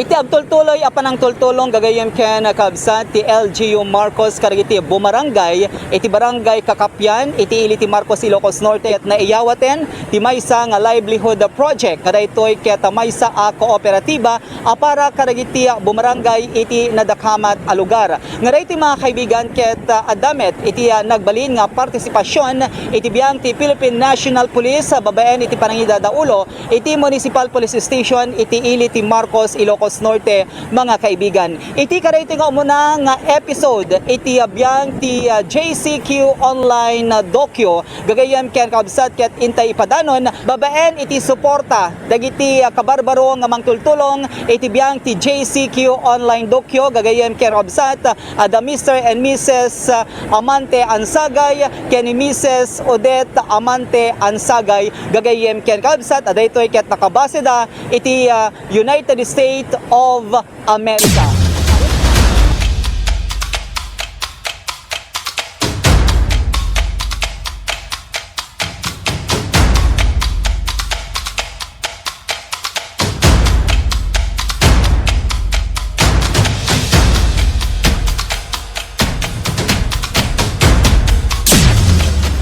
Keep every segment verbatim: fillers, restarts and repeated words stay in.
Iti agtultuloy a panangtultulong gagayyem ken kabsat ti L G U Marcos kadagiti bumarangay iti Barangay Kakapian iti ili ti Marcos, Ilocos Norte, ket naiyawaten ti maysa nga livelihood project nga daytoy ket maysa a kooperatiba a para kadagiti bumarangay iti nadakamat a lugar. Nga daytoy, mga kaibigan, ket, ah, adda met iti, ah, nagbalin nga partisipasyon iti biang ti Philippine National Police, ah, babaen iti panangidadaulo iti Municipal Police Station iti ili ti Marcos, Ilocos Norte, mga kaibigan. Iti kadaytoy nga umuna nga episode iti, ah, biang ti, ah, J C Q Online, ah, Docu, gagayyem ken kabsat, ket intay ipadanon babaen iti suporta dagiti, ah, kabarbaro nga mangtultulong iti biang ti J C Q Online Docu, gagayyem ken kabsat, ah, adda Mister and Missus, ah, Amante Ansagay ken ni Missus Odette Amante Ansagay, gagayyem ken kabsat, a daytoy ket nakabaseda iti, ah, United States of America.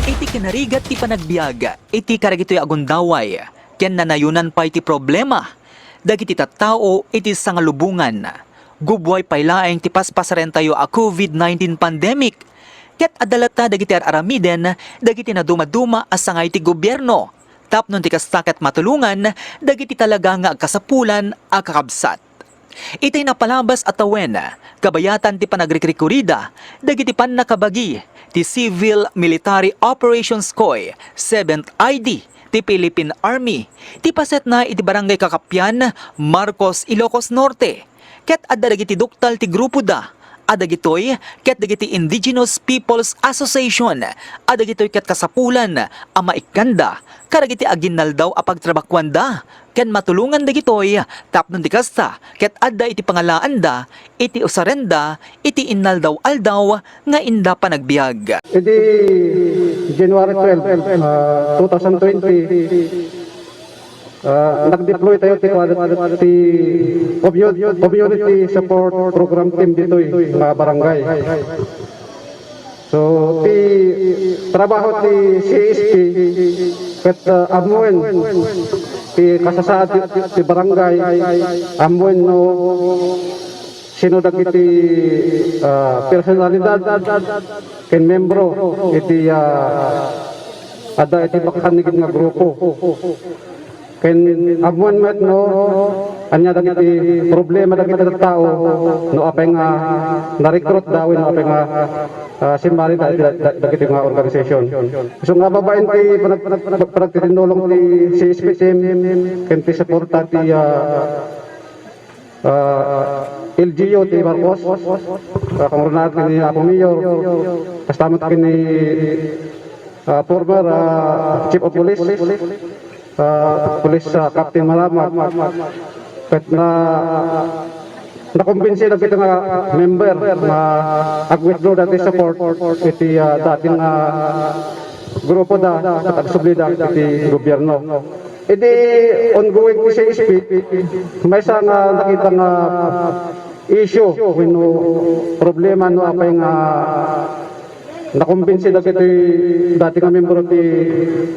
Iti kinarigat ti panagbiag iti kadagitoy a gundaway, ken nanayonan pay ti problema dagiti tattao iti sangalubongan. Gubbuay pay laeng ti paspasarentayo a covid nineteen pandemic, ket adda latta dagiti ar-aramiden dagiti nadumaduma a sangay ti gobierno tapno ti kasta ket matulongan dagiti talaga nga agkasapulan a kakabsat. Itay napalabas a tawen, kabayatan ti panagrikrikurida dagiti pannakabagi ti Civil Military Operations Coy, Seventh I D, ti Philippine Army, ti pasetna iti Barangay Kakapian, Marcos, Ilocos Norte, ket adda dagiti duktal ti grupoda, a dagitoy ket dagiti Indigenous Peoples Association, a dagitoy ket kasapulan a maikkanda kadagiti aginnaldaw a pagtrabakuanda, ken matulongan dagitoy tapno ti kasta ket adda iti pangalaanda iti usarenda iti innaldaw-aldaw nga inda panagbiag. Idi January twelve, ah, two thousand twenty, ah, nag-deploy tayo ti, ti commu-, community support program team ditoy nga barangay. So, ti trabaho ti C S P ket, ah, ammoen ti kasasaad ti, ti barangay, ammoen no sino dagiti, ah, personalidad ken membro iti, ah, adda iti bakkanigid nga grupo. Ken ammoen met no ania dagiti problema dagiti tattao no apay nga na-recruit da wenno apay nga, ah, simmalida iti da-, da-, dagiti nga organisasyon. So nga babaen ti panag-, panag-, panagtitinnulong ti C S P team ken ti suporta ti, ah, ah, L G U ti Marcos, ah, kangurunaan ni Apo Mayor, kasta met ken ni, ah, former, ah, Chief of Police, ah, Police, ah, Captain Malamat, ket na, nakumbinsi dagiti nga member nga ag-withdraw dati support iti, ah, dating, ah, grupoda ket agsublida iti gobierno. Idi ongoing ti C S P, maysa nga nakita nga issue wenno problema no apay nga nakumbinsi dagiti dati nga membro ti,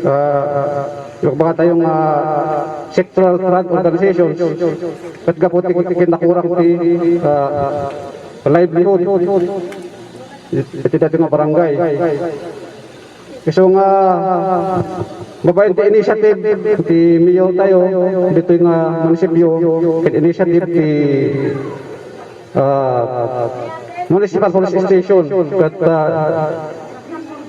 ah, ibagbaga tayo nga sectoral front organizations ket gapu ti, ti kinakurang ti, ah, livelihood iti dati nga barangay. Isu nga babaen ti initiative ti mayor tayo ditoy nga munisipyo, ket initiative ti, ah, Municipal Police Station ket, ah,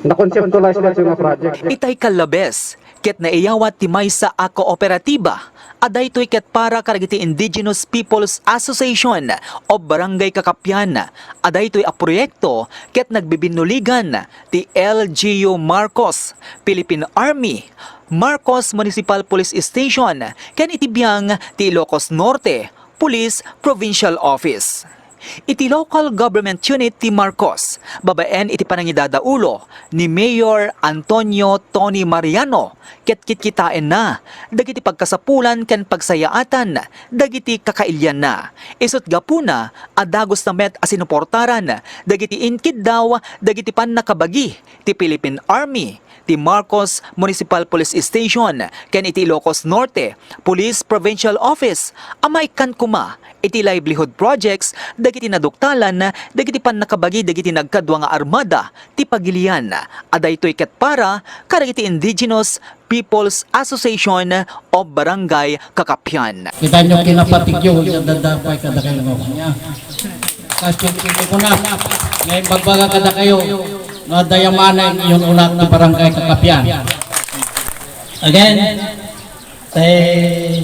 na-conceptualize ditoy nga project. Itay kallabes, ket naiyawat ti maysa a kooperatiba a daytoy ket para kadagiti Indigenous Peoples Association of Barangay Kakapian a daytoy a proyekto ket nagbibinnuligan ti L G U Marcos, Philippine Army, Marcos Municipal Police Station, ken iti biang ti Ilocos Norte Police Provincial Office. Iti local government unit ti Marcos, babaen iti panangidadaulo ni Mayor Antonio Tony Mariano, ket kitkitaenna dagiti pagkasapulan ken pagsayaatan dagiti kakailianna. Isut' gapuna a dagusna met a sinuportaran dagiti inkiddaw dagiti pannakabagi ti Philippine Army, ti Marcos Municipal Police Station, ken iti Ilocos Norte Police Provincial Office a maikkan koma iti livelihood projects dagiti naduktalan dagiti pannakabagi dagiti nagkadua nga armada ti pagilian, a daytoy ket para kadagiti Indigenous People's Association of Barangay Kakapian. Kita nyo kinapatigyo, ya dadapay kadakayo nga kanya. Kasi ito ko na, nga ibagbaga kadakayo, nga dayamanan yung unak ti Barangay Kakapian. Again, eh,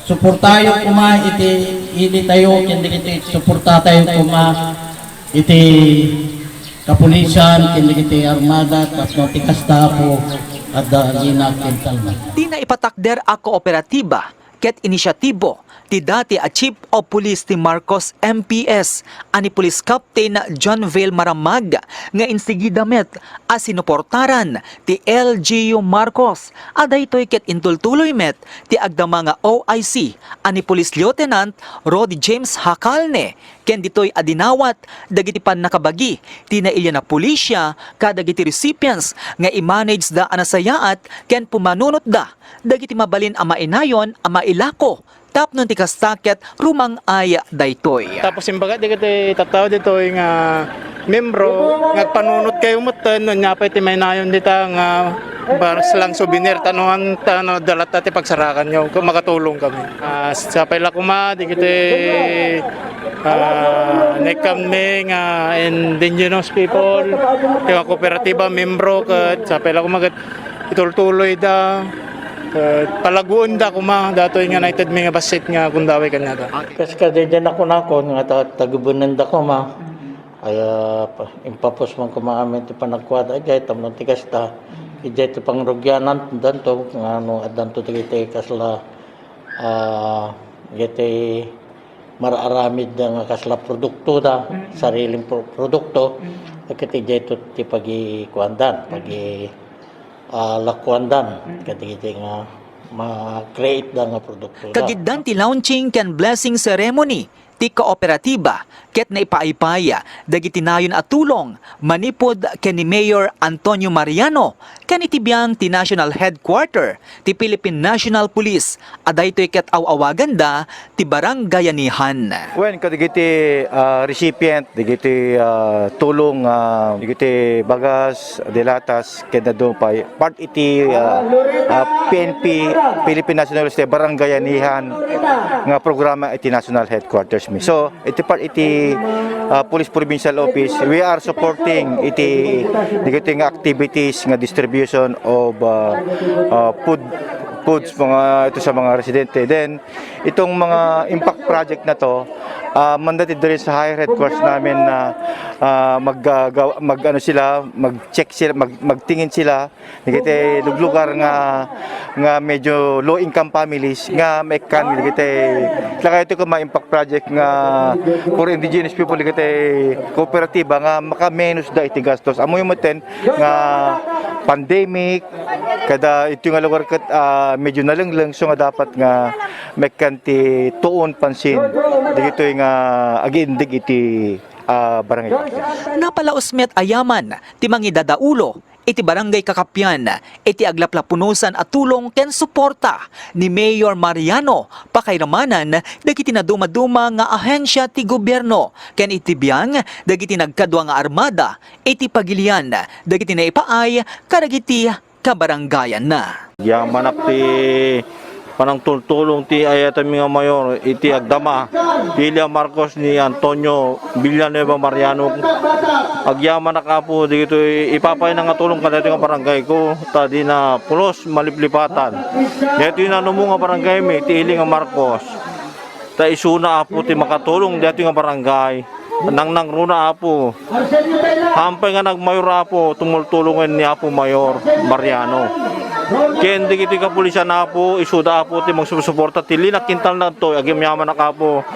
suportayo kuma iti ili tayo, ken dagiti suporta tayo kuma iti kapulisan, ken dagiti armada, tapno ti kasta, Apo, adda agina ken kalma. Ti naipatakder a kooperatiba ket inisyatibo ti dati a Chief of Police ti Marcos M P S a ni Police Captain John Vale Maramag nga insigida met a sinuportaran ti L G U Marcos a daytoy ket intultuloy met ti agdama nga O I C a ni Police Lieutenant Rod James Hacalne ken ditoy a dinawat dagiti pannakabagi ti nailian a pulisya kadagiti recipients nga i-manage da a nasayaat ken pumanunotda dagiti mabalin a mainayon a mailako tapno ti kasta ket rumang-ay daytoy. Tapos imbaga dagiti tattao ditoy nga membro nga agpanunot kayo metten no nia pay ti mainayon dita nga basta lang souvenir ta no anta no dalatta ti pagsarakan nyo, makatulong kami. Ah, sapay la kuma dagiti ah, naikkami nga indigenous people, ti mga kooperatiba, membro, ket sapay la kuma ket itultuloy da, ket palaguon da kuma, datoy nga naited mi nga bassit nga gundaway kaniada. Kas kadaydiay nakunakon nga ta-, tagubunen da kuma, ay, ah, pa-, impapos man kuma amin ti panagkuada, idiay tapno ti kasta, idiay ti pangrugianan danto, nga no addanto dagiti kasla, ah, dagiti mar-aramid nga kasla produkto da, Mm. sariling pro-, produkto, Mm. ket idiay to ti pagikuandan, Mm. pagi-, ah, lakuandan, Mm. kadagiti nga ma-create da nga produkto da. Kagiddan ti launching ken blessing ceremony ti kooperatiba ket naipaaypay dagiti nayon a tulong manipud ken ni Mayor Antonio Mariano ken iti biang ti National Headquarter ti Philippine National Police a daytoy ket aw-awaganda ti barangayanihan. Wen, kadagiti, ah, recipient, dagiti, ah, tulong, ah, dagiti bagas, dilatas, ken dadduma pay, part iti, ah, ah, P N P, Philippine National Police, barangayanihan nga programa iti National Headquarters mi. So, iti part iti, ah, Police Provincial Office, we are supporting iti, dagiti nga activities nga distribution of, ah, ah, food, foods mga ito sa mga residente. Then, itong mga impact project na to, ah, mandated rin sa higher headquarters namin na, ah, mag, ah, gaw-, mag, ano sila, mag-check sila, mag, magtingin sila dagiti luglugar nga, nga medyo low income families nga maikkan dagiti, saka ito ko ma-impact project nga for indigenous people dagiti kooperatiba nga makamenos da iti gastos. Ammoyo metten nga pandemic, kada ito nga lugar ket, ah, medyo nalengleng, so nga dapat nga maikkan ti tuon pansin dagitoy nga agiindig iti, ah, barangay. Napalaus met a yaman ti mangidadaulo iti Barangay Kakapian iti aglaplapunosan a tulong ken suporta ni Mayor Mariano, pakairamanan dagiti nadumaduma nga ahensia ti gobierno ken iti biang dagiti nagkadua nga armada iti pagilian dagiti naipaay kadagiti kabarangayanna. Yamanak ti panangtultulong ti ay-ayatenmi nga mayor iti agdama ti ili a Marcos ni Antonio Villanueva Mariano. Agyamanak, Apo, dagitoy ipapayna nga tulong kadagitoy nga barangay ko, ta dina pulos maliplipatan. Dagitoy nanumo nga barangaymi ti ili nga Marcos. Ta isuna, Apo, ti makatulong dagitoy nga barangay. Nangnangruna, Apo. Hampay nga nagmayor, Apo, tumultulongen ni Apo Mayor Mariano. Ken dagiti kapulisan, Apo, isuda, Apo, ti magsupsuporta ti linakintal na adtoy, agyamanak, Apo.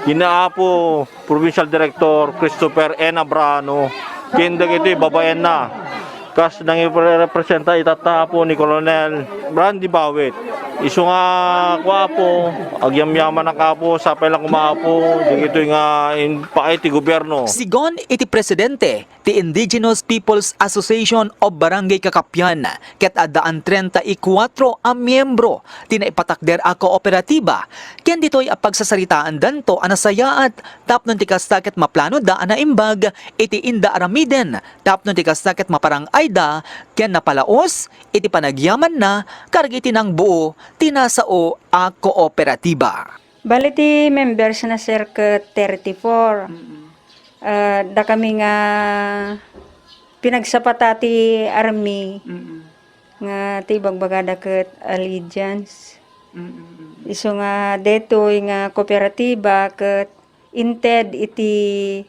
Ken ni Apo Provincial Director Christopher N. Abrano, ken dagiti babaenna. Kas nangirepresenta itatta Apo ni Colonel Randy Bawit. Isu nga, kua Apo, agyamyamanak Apo, sapay lang koma Apo, dagitoy nga impaay ti gobierno. Sigun iti presidente ti Indigenous Peoples Association of Barangay Cacapian, ket addaan treinta y cuatro a miyembro ti naipatakder a kooperatiba, ken ditoy a pagsasaritaandanto a nasayaat tapno ti kasta ket maplanoda a naimbag iti inda aramiden, tapno ti kasta ket maparang-ayda ken napalaos iti panagyamanna kadagiti nangbuo ti nasao a kooperatiba. Bali ti members na, sir, ket thirty-four. Mm-mm. Ah, dakami nga pinagsapata ti army Mm-mm. nga ti ibagbagada ket Allegiance. Mm-mm. Isu nga detoy nga kooperatiba ket inted iti,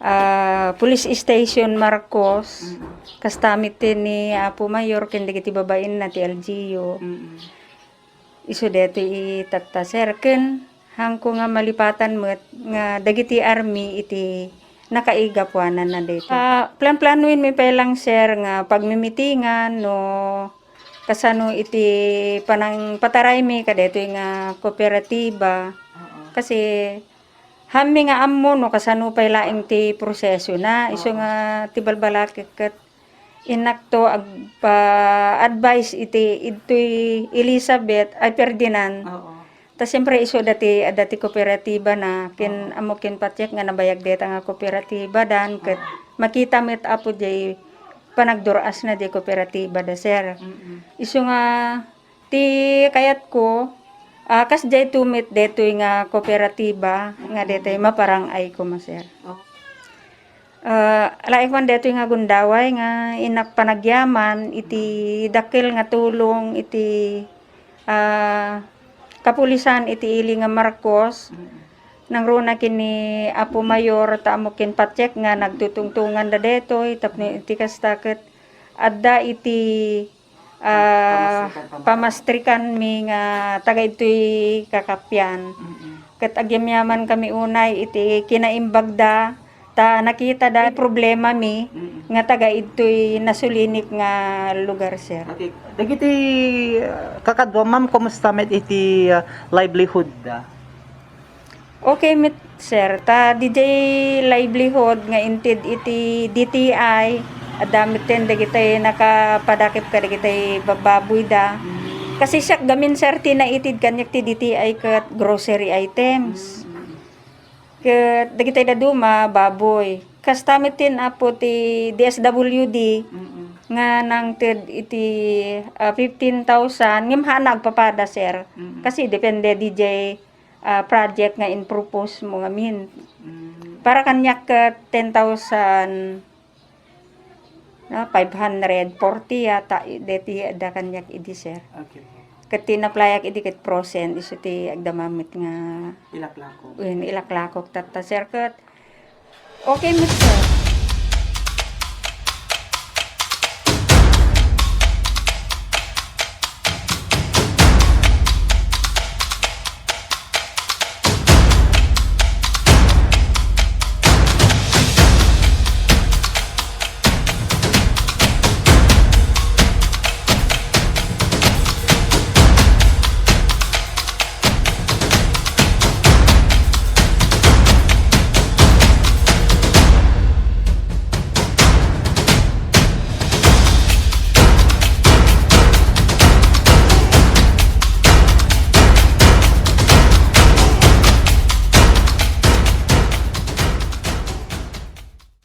ah, Police Station Marcos. Mm-mm. Kasta met ti ni Apo Mayor ken dagiti babaenna ti L G U. Mm-mm. Isu daytoy itatta, sir, ken haanko nga malipatan met nga dagiti army iti nakaigapuananna daytoy. Ah, plan-planoenmi pay lang, sir, nga pagmimitingan no kasano iti panangpataraymi kadaytoy nga kooperatiba. Oo. Kasi haanmi nga ammo no kasano pay laeng ti prosesona. Isu Oo. nga ti balbalakek ket innakto agpa-advise iti idtoy Elizabeth, ay, Ferdinand. Oo. Ta siempre isu dati, adda ti kooperatiba na, ken Oo. ammo ken patiek nga nabayag dayta nga kooperatiba dan, ket Oo. makita met Apo jay panagdur-asna jay kooperatiba da, sir. Mm-mm. Isu nga ti kayatko, ah, kas jay tumit daytoy nga kooperatiba nga daytoy maparang-ay koma, sir. Oh. Ah, laeng man daytoy nga gundaway nga innak panagyaman iti dakkel nga tulong iti, ah, kapulisan iti ili nga Marcos. Mm. Nangruna ken ni Apo Mayor ta ammo ken patiek nga nagtutungtunganda daytoy tapno iti kasta ket adda iti ah, pamastrikan, pamastrikan. Pamastrikanmi nga taga idtoy Cacapian. Mm-mm. Ket agyamyaman kami unay iti kinaimbagda, ta nakitada ti problemami Mm-mm. nga taga idtoy nasulinek nga lugar, sir. Okay. Dagiti, ah, kakadua, ma'am, kumusta met iti, ah, livelihood da? Okay met, sir. Ta diay livelihood nga inted iti D T I, adda metten dagiti nakapadakep kadagiti babbaboy da. Mm. Kasi siak gamin, sir, ti naitid kaniak ti D T I ket grocery items. Mm. Ket dagiti daduma, baboy. Kasta metten, Apo, ti D S W D Mm-mm. nga nangted iti, ah, fifteen thousand. Ngem haanna agpapada, sir. Mm-mm. Kasi depende diay ah, project nga in-propose mo ngamin. Mm. Para kaniak ket ten thousand, no, five hundred forty yata, i-, deti adda kaniak idi, sir. Okay. Ket ti in-applyak idi ket frozen, isu ti agdama met nga Ilaklako. Wen, ilaklakok tatta, sir, ket okay met, sir.